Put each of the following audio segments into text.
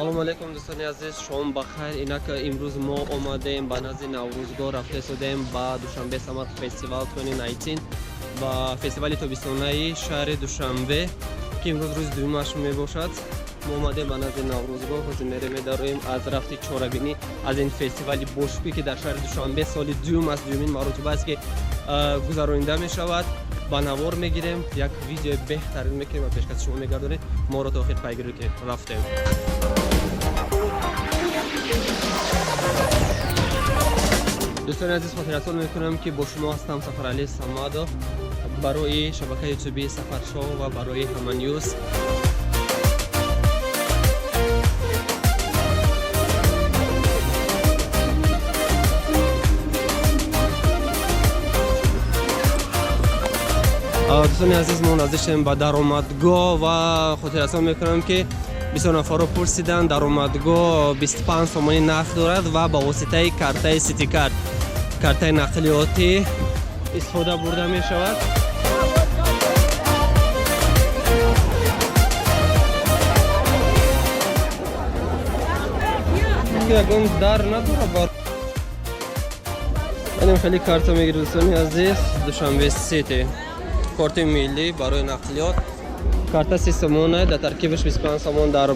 Салом алейкум дӯстони азиз, шом бахайр. Инак имрӯз мо омадем ба назди Наврӯзгоҳ, рафта истодем ба Душанбе Summer Festival 2019, ба фестивали тобистонаи шаҳри Душанбе, ки имрӯз рӯзи дуюмаш мебошад. Мо омадем ба назди Наврӯзгоҳ, ҳозир мерем медароем аз рафти чорабинӣ аз ин фестивали бошукӯҳ, ки дар шаҳри Душанбе соли дуюм аст, дуюмин маротиба аст, ки гузаронида мешавад. Ба навор мегирем, як видеои беҳтарин мекунем ва пешкаши шумо мегардонем. Моро то охир пайгирӣ кунед. Рафтем. Дӯстони азиз, хотиррасон мекунам, ки бо шумо ҳастам Сафаралӣ Самадов барои шабакаи ютубии Сафаршоу ва барои Ҳама Ньюз. Дӯстони азиз, мо наздик шудем ба даромадгоҳ ва хотиррасон мекунам, ки бисёр нафарро пурсиданд, даромадгоҳ 25 сомонӣ нарх дорад ва ба воситаи картаи Ситикарт, картаи нақлиётӣ истифода бурда мешавад. Ягон дар надорад, бар анем хеле карта мегирад. Дӯстони азиз, Душанбе Сити, корти миллӣ барои нақлиёт, карта 30 сомона, дар таркибаш 25 сомон дар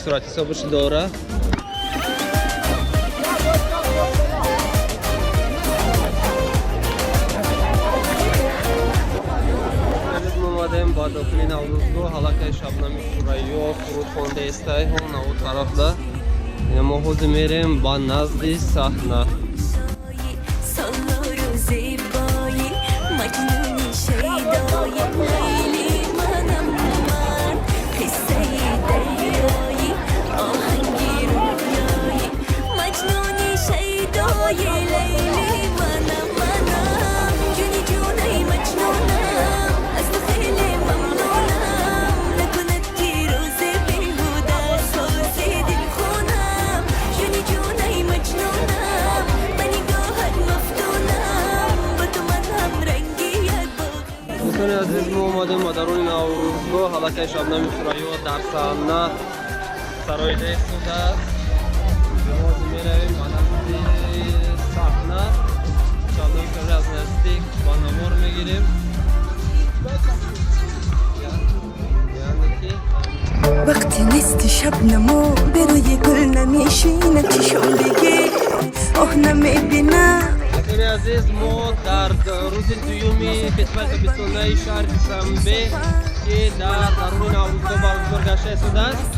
сурати ҳисобаш дора. Мо омадем ба дохили Наврӯзгоҳ. Ҳалакаи Шабнами Сурайё фуруд хонда истай ҳон наву тарафда. Мо ҳозир мерем ба назди саҳна. Солору зебои, маҷнуни шайдои, Лайли манам ман, қиссаи дарёи, оҳанги рӯёи, маҷнуни шайдои, Лайли манам манам, ҷуни ҷунаи маҷнунам, аз ту хеле мамнунам, накунад ки рӯзе беҳуда сози дилхунам, ҷуни ҷунаи маҷнунам, ба нигоҳат мафтунам, ба ту ман ҳамранги як боғ. Дӯстони азиз, мо омадем ба даруни Наврӯзгоҳ. Ҳалакаи Шабнами Сурайё дар саҳна сароида истодааст. Мо ҳозир меравем ба назди саҳна, Шабнами Сурайё аз наздик ба навор мегирем. Яъне ки вақти нести, шабнамо берӯи гул намешинад, чишон бигир, оҳ, намебинам. Дӯстони азиз, мо дар рӯзи дуюми фестивали тобистонаи шаҳри Душанбе, ки дар даруни Наврӯзгоҳ баргузор гашта истодааст,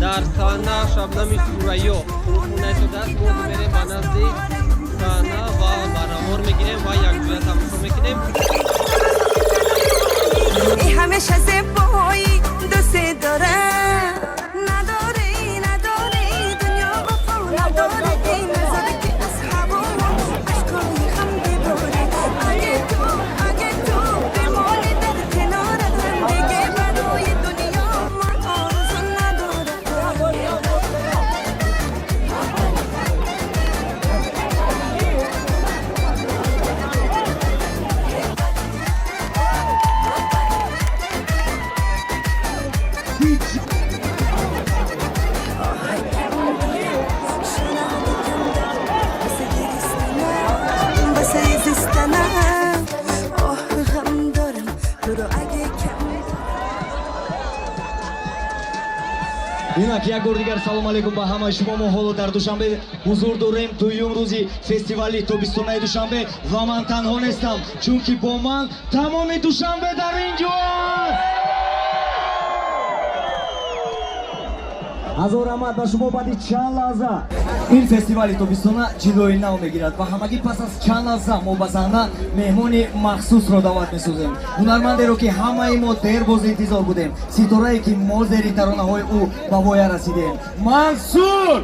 дар саҳна Шабнами Сурайё фурудхонда истодааст. Мо мерем ба назди саҳна ва ба навор мегирем ва якҷоя тамошо мекунем. Эй, ҳамеша зебоӣ, дӯсте дорам, надорӣ, надорӣ, дунё вафо надорӣ, эй назар, ки аз ҳаво ашкои ғам биборӣ. Аге ту, аге ту бимонӣ дар канорам, диге барои дунё ман орзу надорам. Басе гиристанам, басе зистанам, оҳ, ғам дорам, туро аге кам. Инак, як бор дигар салом алейкум ба ҳамаи шумо. Мо ҳоло дар Душанбе ҳузур дорем, дуюм рӯзи фестивали тобистонаи Душанбе, ва ман танҳо нестам, чунки бо ман тамоми Душанбе дар ин ҷо аст. Ҳазор раҳмат ба шумо. Баъди чанд лаҳза ин фестивали тобистона ҷилои нав мегирад ва ҳамагӣ пас аз чанд лаҳза мо ба саҳна меҳмони махсусро даъват месозем, ҳунармандеро, ки ҳамаи мо дербоз интизор будем, ситорае, ки мо зери таронаҳои ӯ ба воя расидем, Мансур.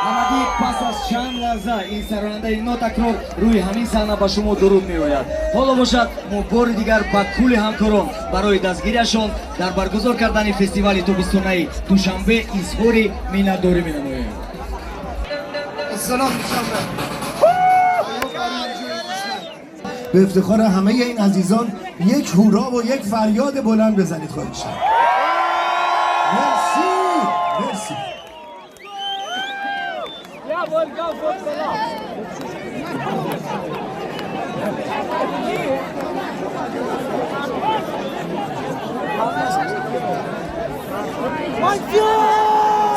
Ҳамагӣ пас аз чанд лаҳза ин сарояндаи нотакрор рӯи ҳамин саҳна ба шумо дуруд меояд. Ҳоло бошад, мо бори дигар ба кулли ҳамкорон барои дастгириашон дар баргузор кардани фестивали тобистонаи Душанбе изҳори миннатдорӣ менамоем. سلام دوشنبه. به افتخار همه این عزیزان یک هورا و یک فریاد بلند بزنید، خواهشا. مرسی. مرسی.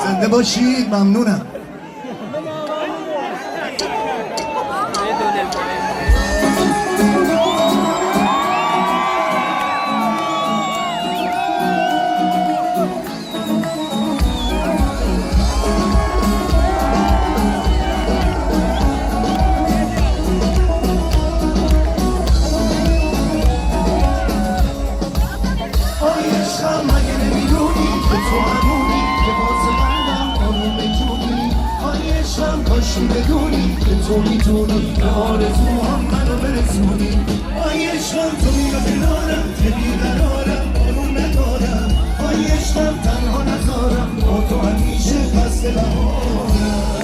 زنده باشید، ممنونم. Медонем. آی عشقم مگه نمیدونی که تو همونی که واسه قلبم آروم جونی؟ آی عشقم کاشکی بدونی که تو میتونی به آرزوهام منو برسونی. آی عشقم تو بیا کنارم که بیقرارم، آروم ندارم. آی عشقم تنها نذارم، با تو همیشه فصل بهارم.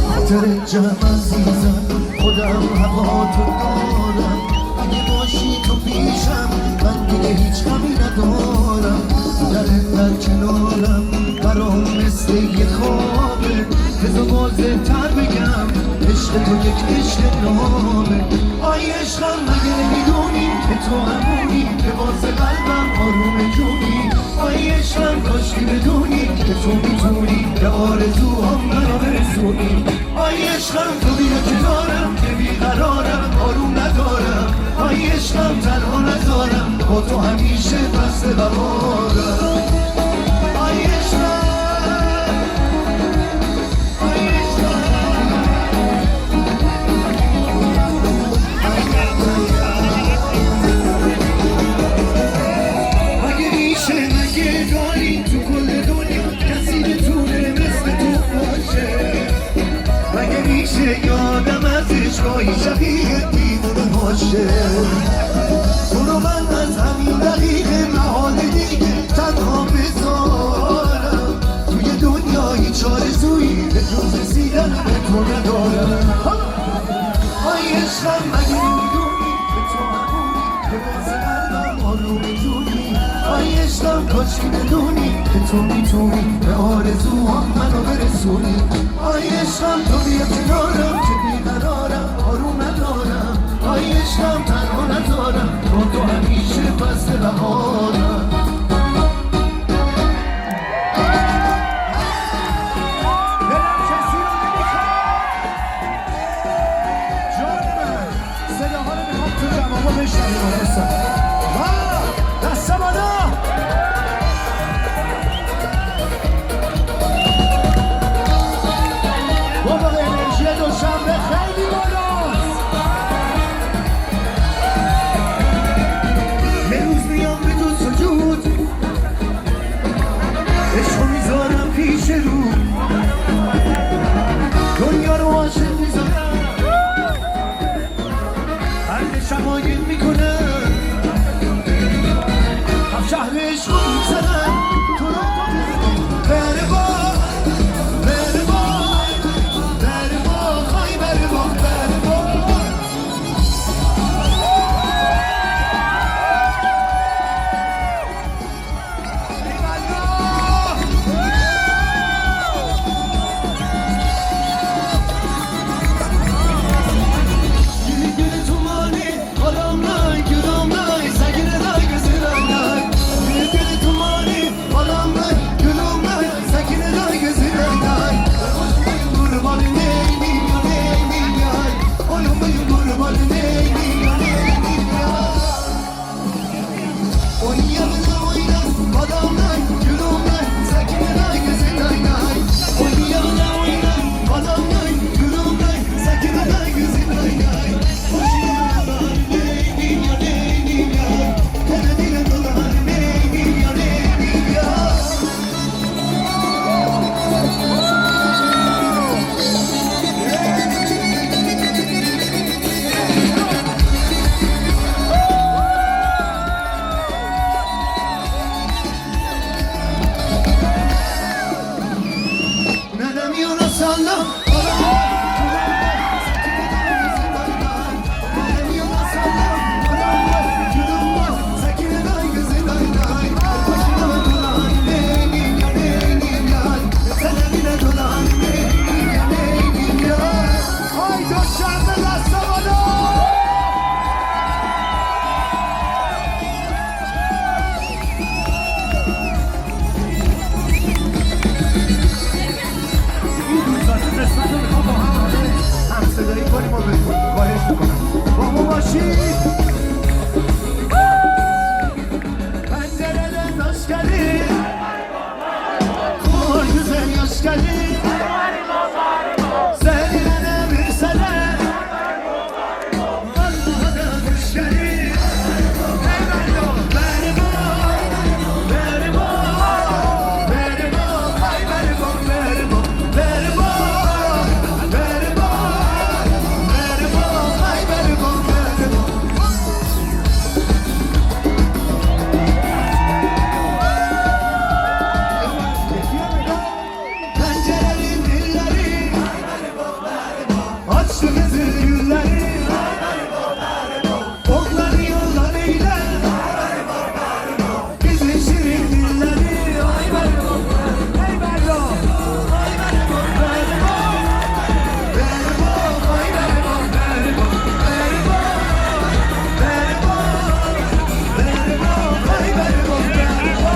خاطر جمع عزیزم، خودم هوا تو دارم. اگه باشی تو پیشم من دیگه هیچ غمی ندارم. درت در کنارم برام مثل یه خوابه. بذار واضح تر بگم، عشق تو یک عشق نابه. آی عشقم مگه نمیدونی که تو همونی که واسه قلبم آروم جونی؟ آی عشقم کاشکی بدونی که تو میتونی به آرزوهام منو برسونی. آی عشقم تو بیا کنارم که بیقرارم، آروم ندارم. آی عشقم تنها نذارم، با تو همیشه فصل بهارم. آی عشقم، آی عشقم. مگه میشه، مگه داری تو کل دنیا کسی بتونه مثل تو باشه؟ مگه میشه یادم از عشقایی شبیه دیوونه باشه؟ تو رو من از همین دقیقه محال دیگه تنها بذارم. توی دنیا هیچ آرزویی به جز رسیدن به تو ندارم. آی عشقم مگه نمیدونی که تو همونی که واسه قلبم آروم جونی؟ آی عشقم کاشکی بدونی که تو میتونی به آرزوهام منو برسونی. آی عشقم تو بیا کنارم که بیقرارم، آروم ندارم. آی عشقم تنها نذارم، با تو همیشه فصل بهارم. دلم کسی رو نمیخواد. جان من، صداها رو میخوام تو جوابا بشنویم. دوستان و دست بالا. بابا، انرژی دوشنبه خیلی بالاست. یه روز میام به تو سجود، عشقو میذارم پیش رو، دنیا رو عاشق میذارم، قلب شمایل میکنم، هم شهر عشقو میزنم. تو رو بر با بر با بر با خواهی بر با بر با. ایوالله! گل گل تو مانی قلم نای گلم نای سگین رای گزیرای نای. گل گل تو مانی. میشی Pencereden taş gelir Kor güzel yaş gelir Seninle de bir sene Allah'a da hoş gelir Merhaba, merhaba, merhaba, ay merhaba, merhaba, merhaba, merhaba, merhaba, ay merhaba, merhaba. Pencerenin dilleri açtı kızıl gülleri Okları yollarıyla Bizim şirin dilleri Ay merhaba, ay merhaba, ay merhaba, merhaba. Merhaba, ay merhaba, merhaba, merhaba. Merhaba, merhaba, ay merhaba, merhaba.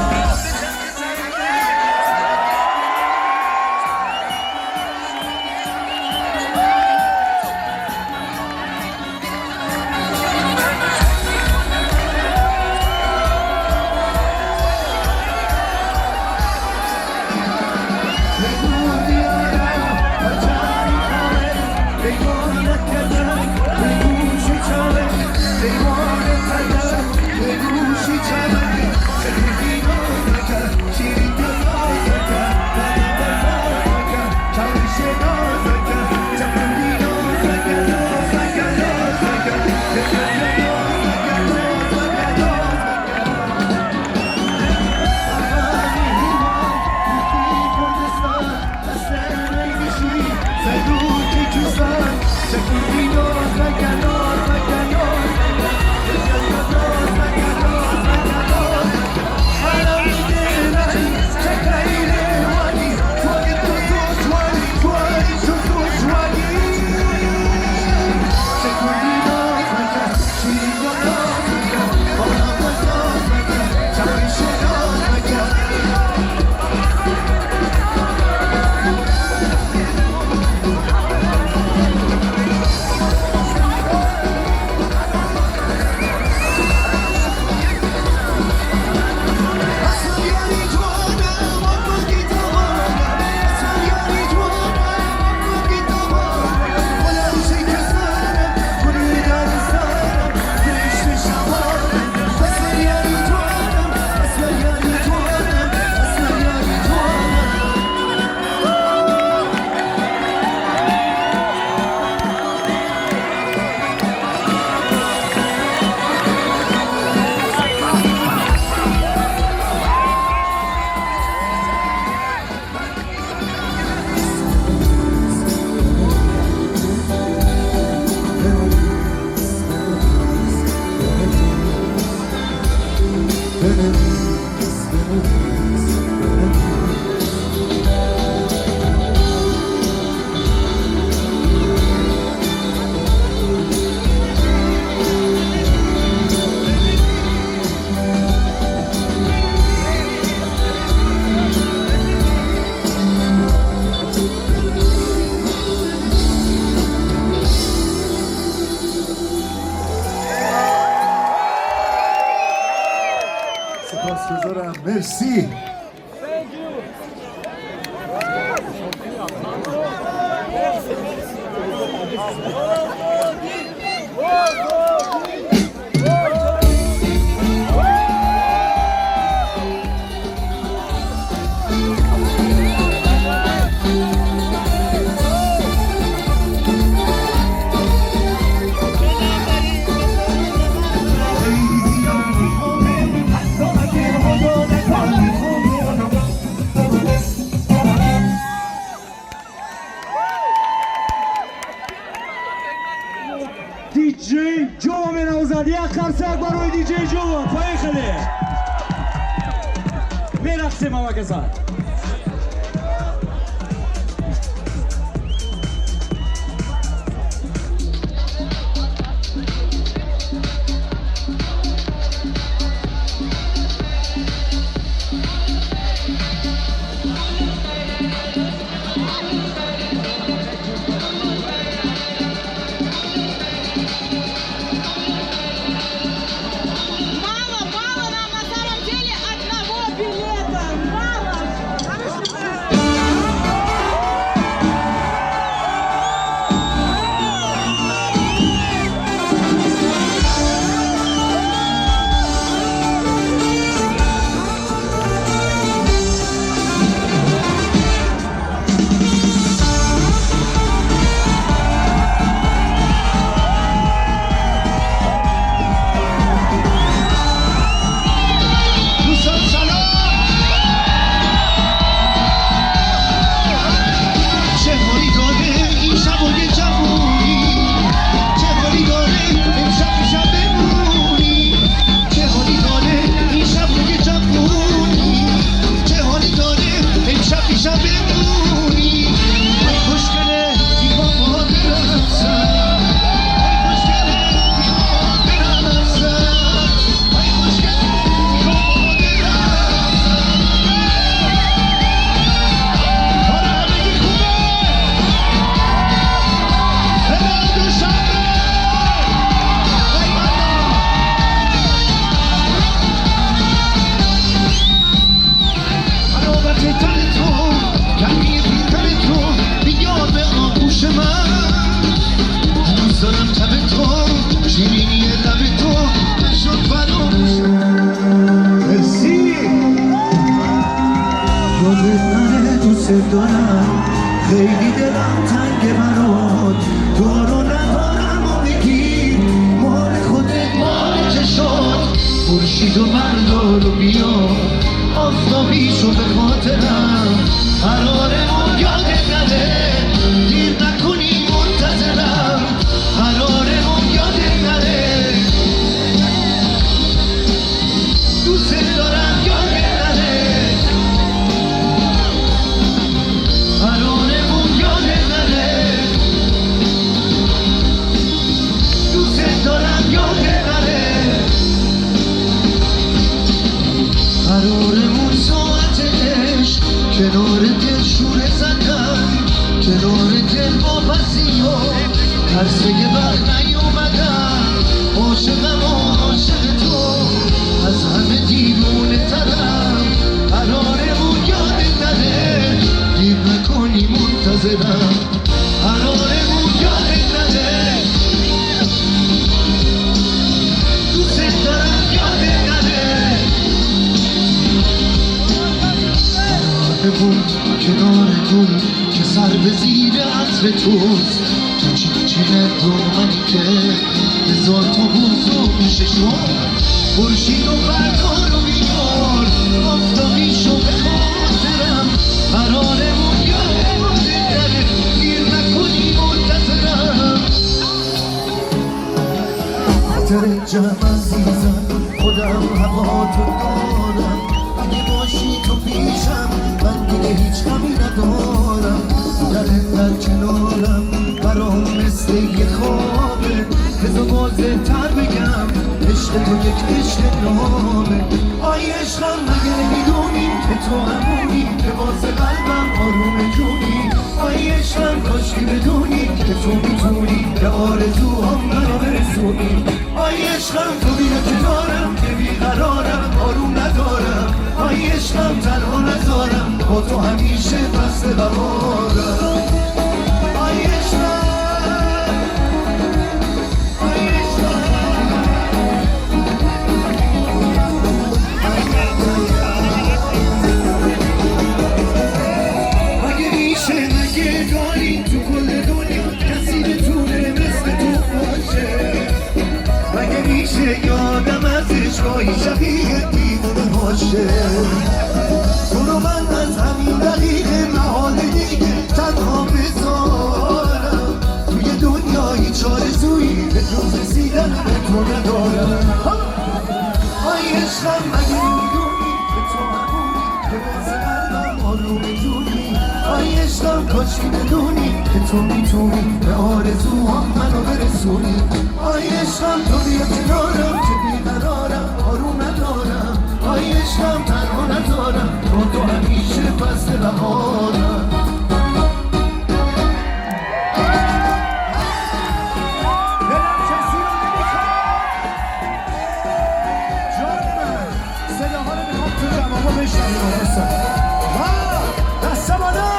سپاسگزارم مرسی. Диджей Ҷова менавозад. Як қарсак барои диджей Ҷова. Поехали! Мерақсем ҳамакаса. خیلی دلم تنگ برات، تو رو ندارم و بگیر، مال خودت مال چشات، خورشید و بردار و بیا، آفتابیشو به خاطرم، قرارمون یادت نره، دیر نکنی منتظرم، قرارمون یادت نره، دوست دارم یادت نره، قرارمون یادت نره، دوست دارم یادت نره، قرارمون ساعت عشق، کنار دل شوره زدن، کنار دل واپسی ها، ترسه وقت نیومدن، عاشقم و عاشق تو، از همه دیوونه ترم، قرارمون یادت نره، دیر نکنی منتظرم، قرارمون یادت نره، دوست دارم یادت نره، بود کنار گل که سر به زیر عطر توست، تو چین منی که هزار تا بزرگ میشه شد، خورشید و بردار و بیار، آفتابیشو به خاطرم، قرارمون یادت نره، دیر نکنی منتظرم، خاطر جمع عزیزم، خودم هوا تو دارم، اگه باشی تو پیشم من دیگه هیچ غمی ندارم، بودنت در کنارم برام مثل یه خوابه، بذار واضح‌تر بگم عشق تو یک عشق نابه، آی عشقم مگه نمیدونی که تو همونی که واسه قلبم آروم جونی، آی عشقم کاشکی بدونی که تو میتونی به آرزوهام منو برسونی، آی عشقم تو بیا کنارم که بیقرارم آروم ندارم، آی عشقم تنها نذارم، با تو همیشه فصل بهارم، آی عشقم، آی عشقم. مگه میشه مگه داری تو کل دنیا کسی بتونه مثل تو باشه، مگه میشه یادم از عشقای شبیه دیوونه باشه، تو رو من از همین دقیقه محال دیگه تنها بذارم، توی دنیای چارزویی به جز رسیدن به تو ندارم، آی عشقم مگه نمیدونی که تو همونی که واسه قلبم آروم جونی، آی عشقم کاشکی بدونی که تو میتونی به آرزوهام منو برسونی، آی عشقم تو بیا کنارم که بیقرارم آروم ندارم، آی عشقم تنها نذارم، با تو همیشه فصل بهارم. دلم کسی رو نمیخواد، جان من صداها رو میخوام تو جوابا بشنویم. دست بالا.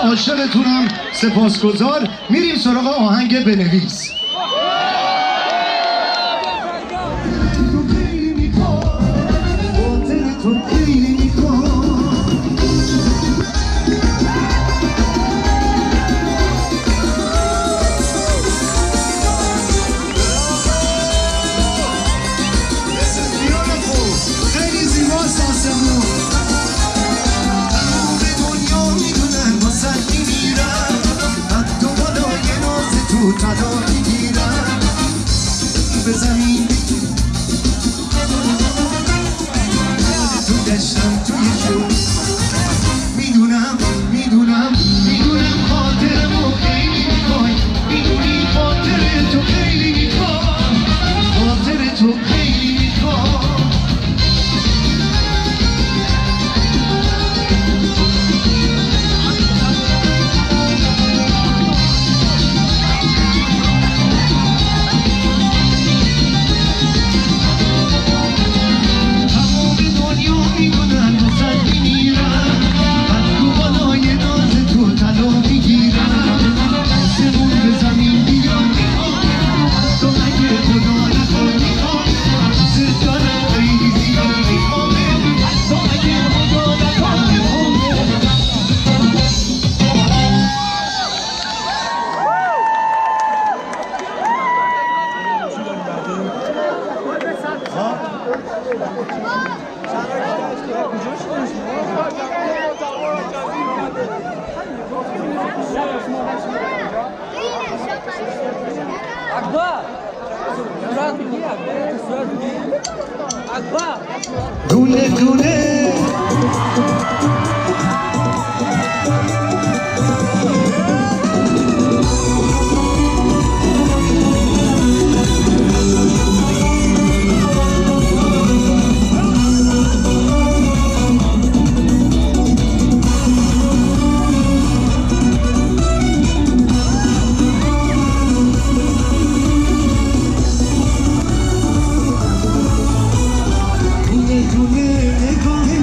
عاشقتونم، سپاسگزار. میریم سراغ آهنگ بنویس. دونه دونه دونه دونه نگاه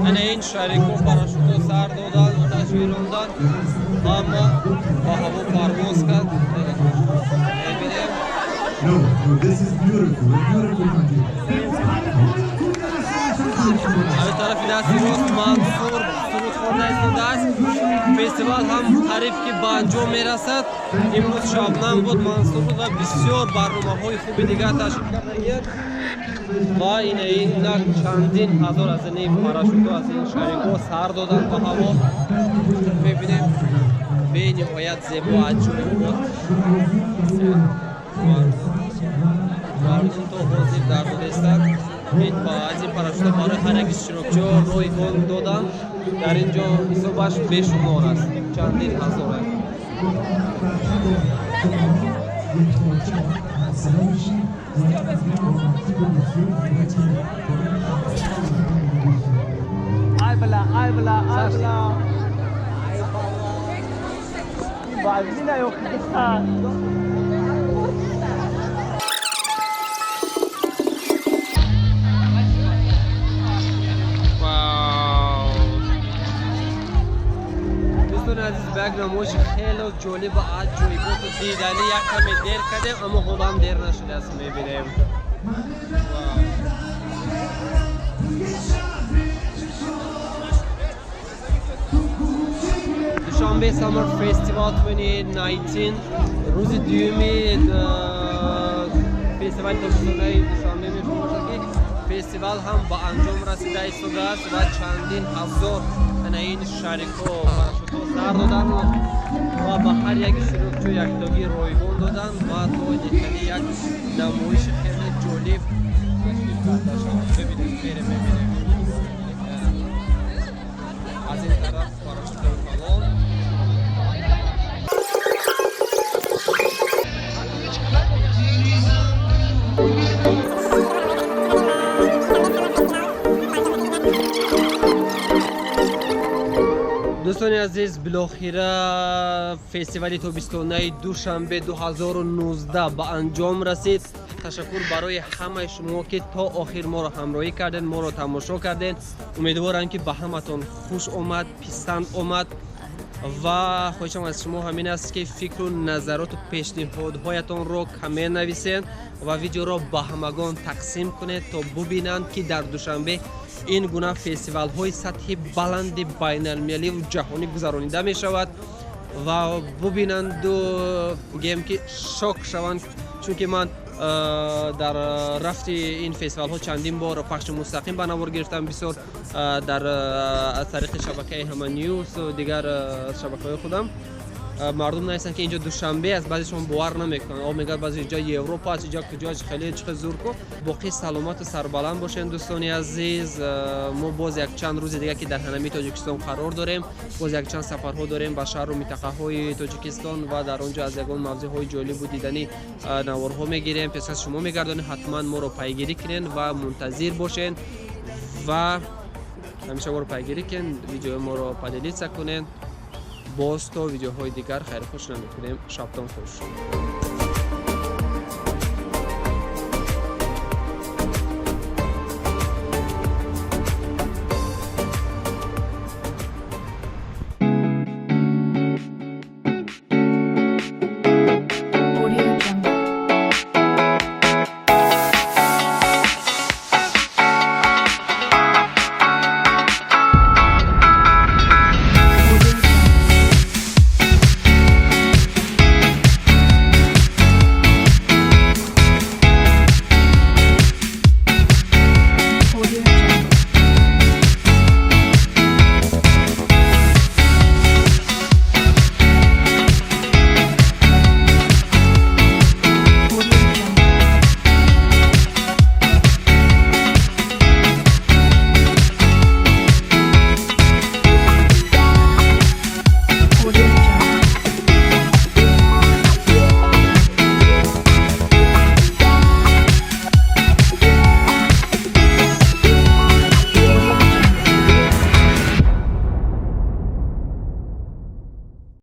Ана ин шарико парашюто сар додан, оташ вирондан, ҳама ба ҳаво парвоз кард. Мебинем. No, no, this is beautiful, a beautiful country. Аз тарафи дасти рост Мансур суруд хонда истодааст. Фестивал ҳам қариб ки ба анҷом мерасад. Имрӯз Шабнам буд, Мансур буд ва бисёр барномаҳои хуби дигар ташкил кардагианд. Ва инак чандин ҳазор аз ин парашюто, аз ин шарикҳо сар доданд ба ҳаво. Мебинем, бениҳоят зебо, аҷоиб буд. Мардум то ҳозир дар додестанд. Аз ин парашюто барои ҳар як иштирокчиҳо ройгон доданд. Дар ин ҷо ҳисобаш бешумор аст, чандин ҳазор аст. Ай бала, ай бала, ай бала. Базӣ наёфта. Вау! Дӯстони азиз, ба як намоиши хеле ҷолиб ва аҷоиботу диданӣ як каме дер кардем, аммо ҳолам дер нашудааст, мебинем. Вау! Душанбе Summer Festival 2019, рӯзи дуюми фестивали тобистонаи Душанбе мебошад, ки фестивал ҳам ба анҷом расида истодааст ва чандин ҳазор ана ин шарикҳо парашютҳо сар доданд ва ба ҳар як иштирокчӣ яктогӣ ройгон доданд ва то нихели як намоиши хеле ҷолиб ташкил карда шавад. Бибинем, мерем, мебинем. Аз ин тараф парашютҳои калон. Дӯстони азиз, билохира фестивали тобистонаи Душанбе 2019 ба анҷом расид. Ташаккур барои ҳамаи шумо, ки то охир моро ҳамроҳӣ кардед, моро тамошо кардед. Умедворам, ки ба ҳаматон хуш омад, писанд омад ва хоҳишам аз шумо ҳамин аст, ки фикру назароту пешниҳодҳоятонро коммент нависед ва видеоро ба ҳамагон тақсим кунед, то бубинанд, ки дар Душанбе ин гуна фестивалҳои сатҳи баланди байналмилаливу ҷаҳонӣ гузаронида мешавад ва бубинанду гӯем, ки шок шаванд, чунки ман дар рафти ин фестивалҳо чандин бор пахши мустақим ба навор гирифтам, бисёр дар аз тариқи шабакаи Ҳама Ньюс, дигар шабакаҳои худам. Мардум нависанд, ки инҷо Душанбе аст, баъзешон бовар намекунанд, о мегӯяд, баъзе инҷо Европа аст, инҷо куҷо, хеле чӣ зур ку. Боқӣ саломату сарбаланд бошед, дӯстони азиз. Мо боз якчанд рӯзи дига, ки дар ҳанами Тоҷикистон қарор дорем, боз якчанд сафарҳо дорем ба шаҳру минтақаҳои Тоҷикистон ва дар он ҷо аз ягон мавзеъҳои ҷолибу диданӣ наворҳо мегирем, пешкаш шумо мегардонем. Ҳатман моро пайгирӣ кунед ва мунтазир бошед ва ҳамеша моро пайгирӣ кунед, видеои моро поделиться кунед. Боз то видеоҳои дигар хайрхуш намекунем. Шабтон хуш.